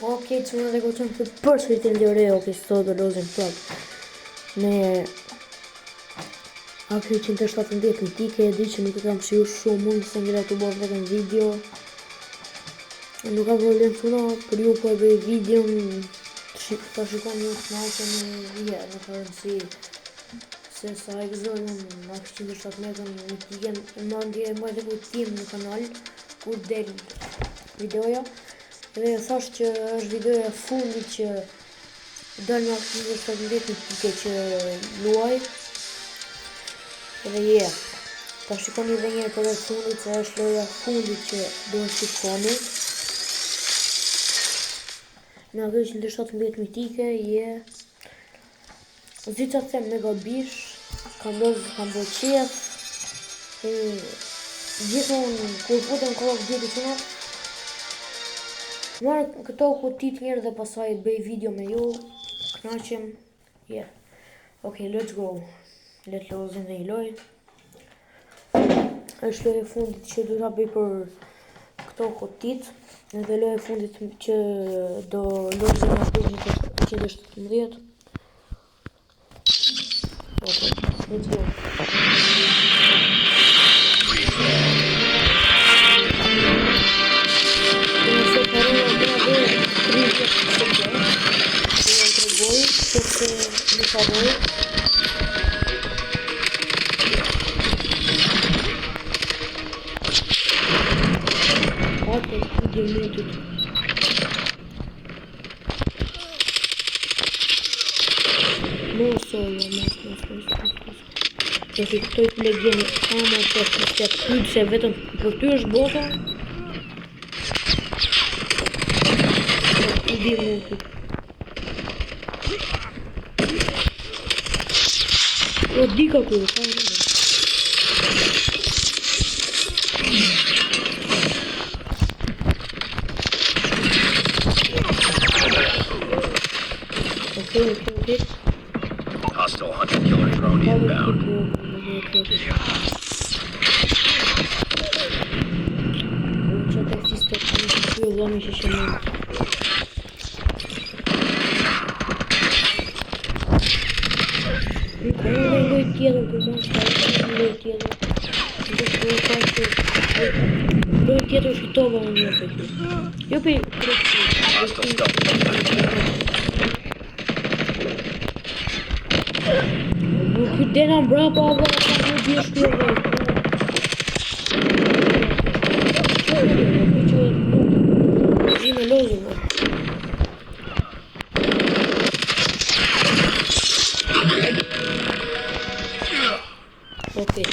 Ok, çuna dhe goca të përsëri një re, ok, sot do lozim prap me AK-117 mitike, e di që nuk e kam shiu shumë, unë se ngra të bo vetëm video. Nuk ka problem çuna, për ju po e bëj videon, ta shikoni ju kënaqeni, je, nuk ka rëndësi se sa e gëzoj unë AK-117 mitike, madje e mbaj dhe kujtim në kanal, kur del videoja. Dhe thash që është videoja e fundit që dal me AK-117 mitike që luaj. Edhe je, ta shikoni edhe një herë për herë të fundit se është loja e fundit që do e shikoni. Me AK-117 mitike, je. S'di ça të them me gabish, kam bërë, kam bërë qef. Gjithmonë kur futem Call of Duty çuna, marr këto kutit njëherë dhe pastaj bëj video me ju, kënaqem, yeah. Ok, let's go. Le të lozim dhe një lojë. Është loja e fundit që do ta bëj për këto kutit, edhe loja e fundit që do lozim me 117. Ok, let's go. Nëse harrova do na bëj 30 CP. Do jua tregoj, sepse nuk harroj. Hapet video mutit. Mos o, mos, mos, mos, mos, mos. Do t'i ftoj të legjeni ama të të ty se vetëm për ty është bota. Ti di mutit. O, dika ku, ka në. Okej, okej, okej. Hostile hunter killer drone inbound. Okej, okej, okej. Që të fiste të ky vëllami që që mund. Nuk ka një lojë tjetër për mos ka një lojë tjetër. Nuk ka ka që lojë tjetër fitova unë jo për ty. Jo për Hostile stealth Nuk ky dena mbrapa valla, sa nuk di është ky valla. Që nuk di me lozë valla. Okej.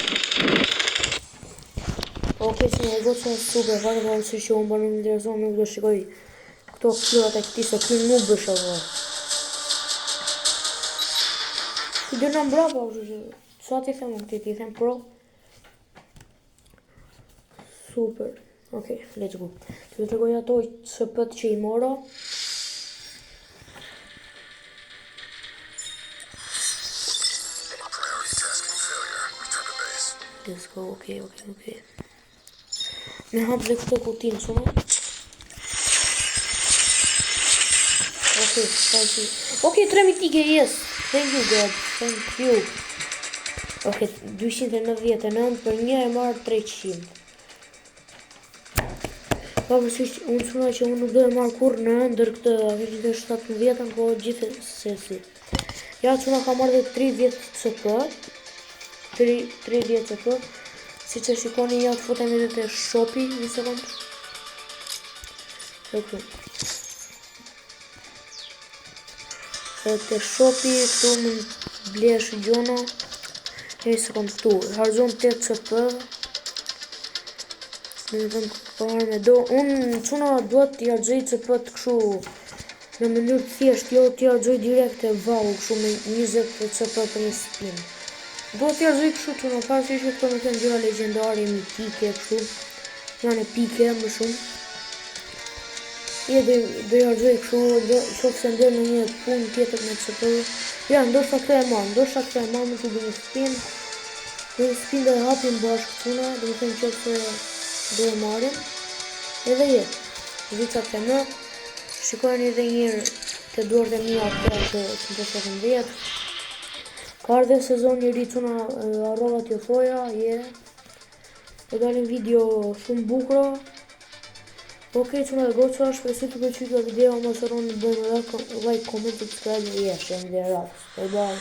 Okej, se një goca super, fare pavarësisht që unë po nuk intereson, nuk do shikoj këto fytyrat e këtij se ky nuk bësh apo. Ky dena mbrapa, kështu që sa ti them unë këtij, ti them pro. Super. Okej, let's go. Të tregoj ato CP-t që i mora. Priority tasking failure. Return to base. Let's go, okej, okej, okej. Me hap dhe këtë kutin, çuna. Okej, thank you. Okej, tre mitike, yes. Thank you, God. Thank you. Okej, 299 për një e marr 300. Pavarësisht, unë çuna që unë nuk do e marr kurrë në ëndër këtë 117-ën, po gjithsesi. Ja, çuna ka marrë dhe 30 CP. 30 CP. Siç e shikoni, ja të futemi edhe te shopi, një sekond. Jo këtu. Edhe te shopi, këtu mund blesh gjona. Një sekond këtu, harxhon 8 CP. Në të thënë, po marrë me do. Unë çuna dua t'i harxhoj CP-t kështu në mënyrë të thjeshtë, jo t'i harxhoj direkt e vau kështu me 20 CP për një spin. Dua t'i harxhoj kështu çuna, pavarësisht që këto nuk janë gjëra legjendare, mitike kështu, janë epike më shumë. Je do do i harxhoj kështu, do qoftë se ndër në një punë tjetër me CP. Ja, ndoshta këtë e marr, ndoshta këtë e marr, mund të bëj një spin. Në një spin do e hapim bashkë çuna, do të thënë qoftë se do e marrim. Edhe je. Vica të më. Shikojeni edhe njëherë të duart e mia këta të MP17. Ka ardhe sezoni i ri, çuna, harrova t'ju thoja, je. Do dalin video shumë bukura. Okej, çuna dhe goca, shpresoj të pëlqej kjo video, mos harroni të bëni like, comment, subscribe dhe je, shihemi dhe radhës. Bye bye.